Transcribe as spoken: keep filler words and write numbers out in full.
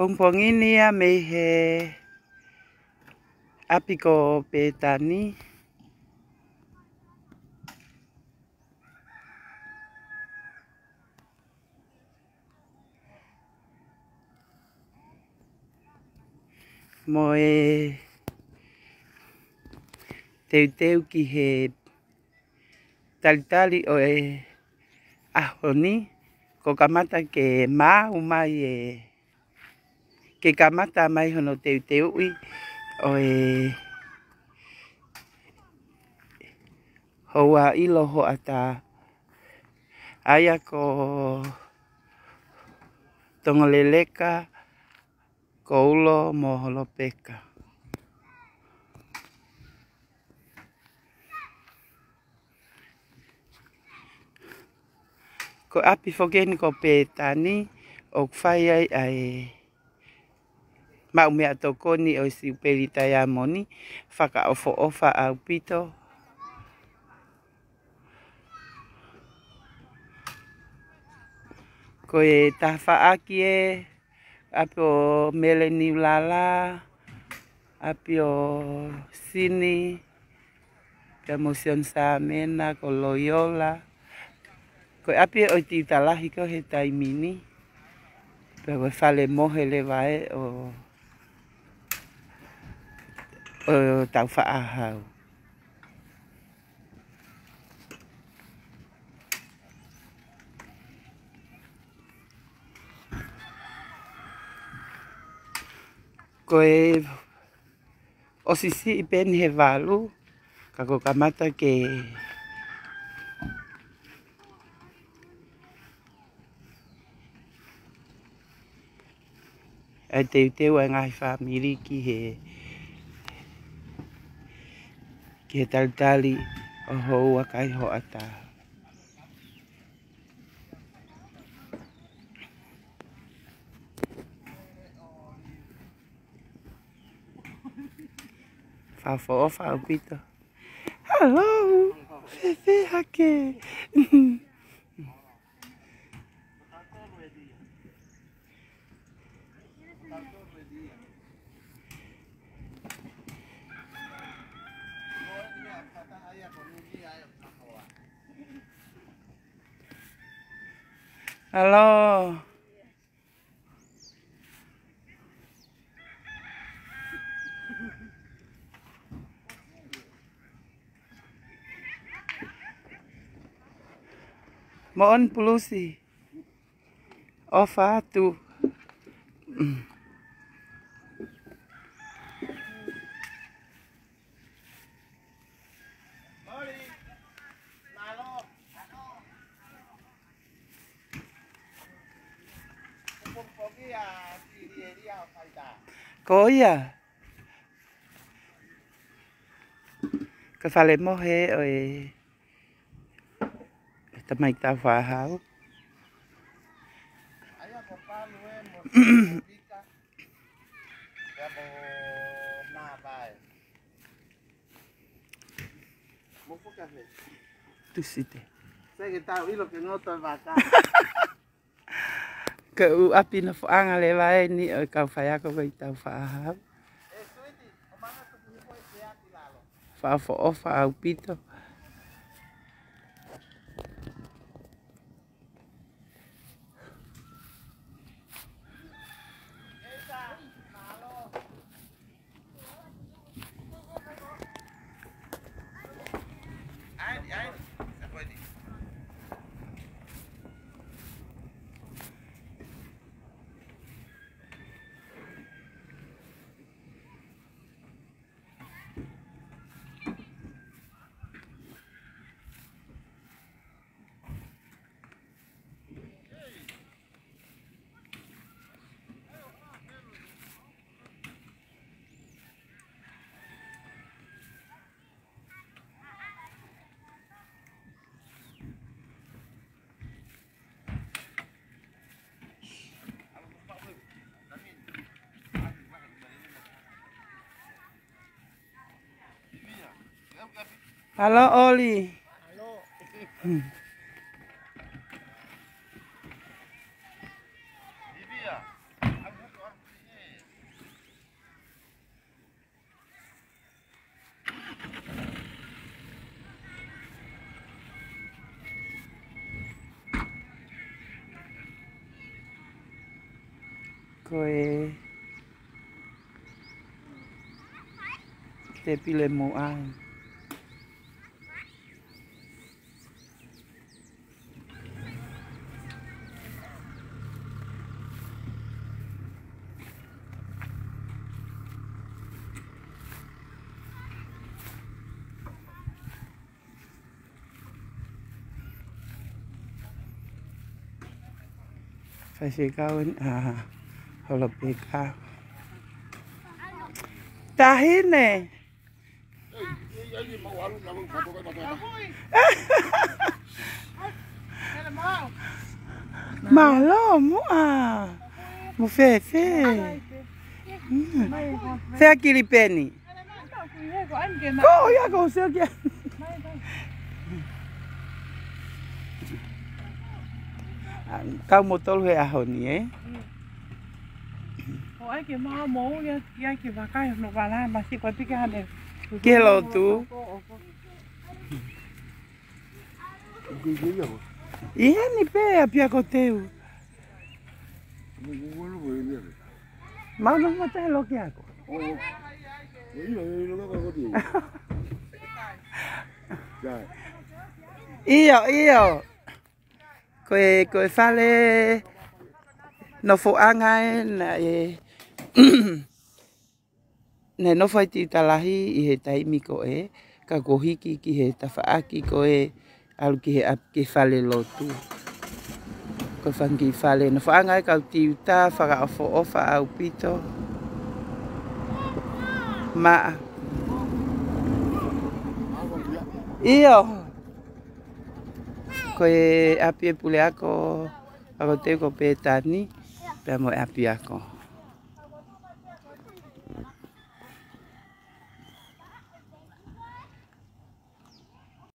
Pongipongi ni ia mei he ʻapi ko Pētani. Mo e teuteu ki he talitali ʻo e ʻaho ni, kuo kamata ke maau mai e, ke kamata mai hono teuteuʻi ʻo e houa ʻilo hoʻatā. ʻA ia ko Tongoleleka, Koulo mo Holopeka. Ko e ʻapi foki eni ko Pētani, ʻoku fai ai ʻa e maʻu meʻatokoni ʻo e Siupeli Taiamoni, fakaʻofoʻofa ʻaupito. Ko e tafaʻaki ē, ʻapi ʻo Mele Niulala, ʻapi ʻo Sini, pea mo Sione Sāmena, ko Loiola. Ko e ʻapi ʻo e Tiuta Lahi ko ē he taimi ni. Pea ko e falemohe leva ē ʻo, ʻo Taufaʻāhau. Ko e ʻosi siʻi pē eni he valu, ka kuo kamata ke ʻai teuteu ʻa e ngaahi fāmili ki he, ki he talitali ʻo houa kai hoʻatā. Fakaʻofoʻofa ʻaupito. Hello. Fēfē hake? Hello. Moʻoni Pulusi. ʻOfa atu. Ko ia. Ko e falemohe ʻo e, e tamaiki Taufaʻāhau. Tusite. Sai ke tau ʻilo ke ngoto e vaka. Ko e ʻū ʻapi nofoʻanga leva eni ʻo e kau faiako ko ē ʻi Taufaʻāhau. Fakaʻofoʻofa ʻaupito. Hello, Oli. Hello. Hmm. Ko e tepile mo ai. Faifekau ʻa Holopeka. Tahine. Mālō muʻa. Mo fēfē? Mm. Fēfē Kilipeni? Ko ia ko se kia. Kau mo tolu he ʻaho ni, ē? ʻO ʻai ke maʻu mo ia, ia ke vakai no vala masi ko pika hane. Ke lotu. ʻI heni pē ʻapiako teu. Mau no mata loki ako. ʻIo, ʻio. Ko e, ko e fale nofoʻanga ē naʻe, naʻe nofo ai Tiuta Lahi ʻi he taimi ko ē, ka kuo hiki ki he tafaʻaki ko ē ʻalu ki he ʻap-, ki he fale lotu. Ko e fanga kiʻi fale nofoʻanga ē kau Tiuta fakaʻofoʻofa ʻaupito. Maʻa. ʻIo. Ko e ʻapi e puleako, ako teu ko Petani, pea mo e ʻapiako.